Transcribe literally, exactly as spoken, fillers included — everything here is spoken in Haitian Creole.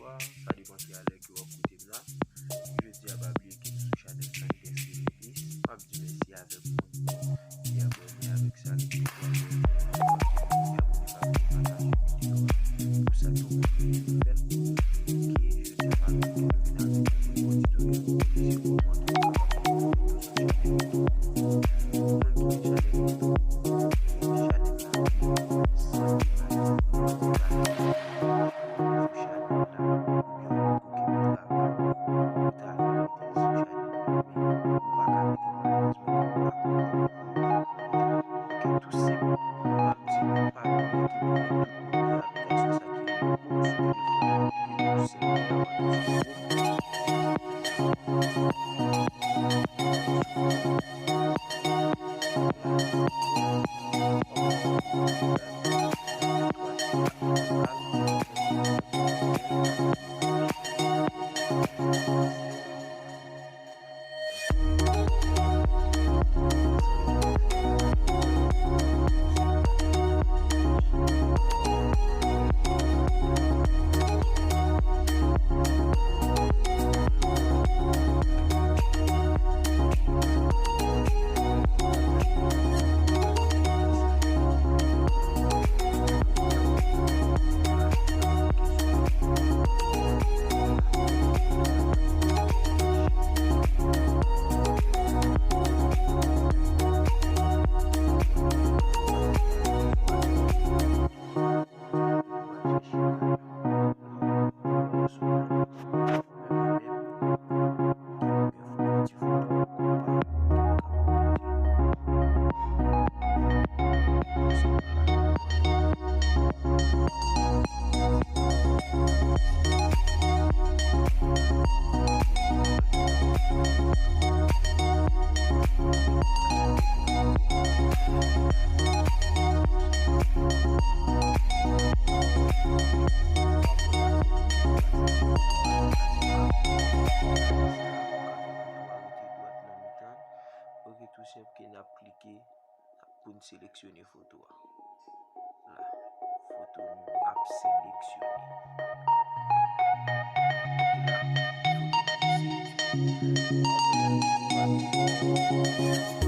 Sa depann ki alè ke w ap koute m la. Jodi a, pa bliye ke m sou chanèl Sangtes Remix. M ap di mèsi avèk moun ki abòne avèk sa ki te abòne, pa bliye pataje videyo a pou sa ki poko fè l. Ok, jodi a, pa bliye ke nou vin avèk yon nouvo tutorial pou se kòman tou w kapab fè foto sou chanèl YouTube. Ou menm ki gen chanèl YouTube, chanèl la ki san de like, ou ta sou chanèl la, oubyen ou poko gen yon travay, ou ta vle mete l sou chanèl la, men ou pa ka mete l malerezman, ou pa konn kòman. Ok, tou senp, m ap di nou pa bliye ke pou nou tout moun gen aplikasyon sa ki rele Chrome sou telefòn, ke tou senp, nou ta pral sou Chrome. Ok, tou senp ke n ap klike pou n seleksyone foto a. La, foto nou ap seleksyone. La, foto nou se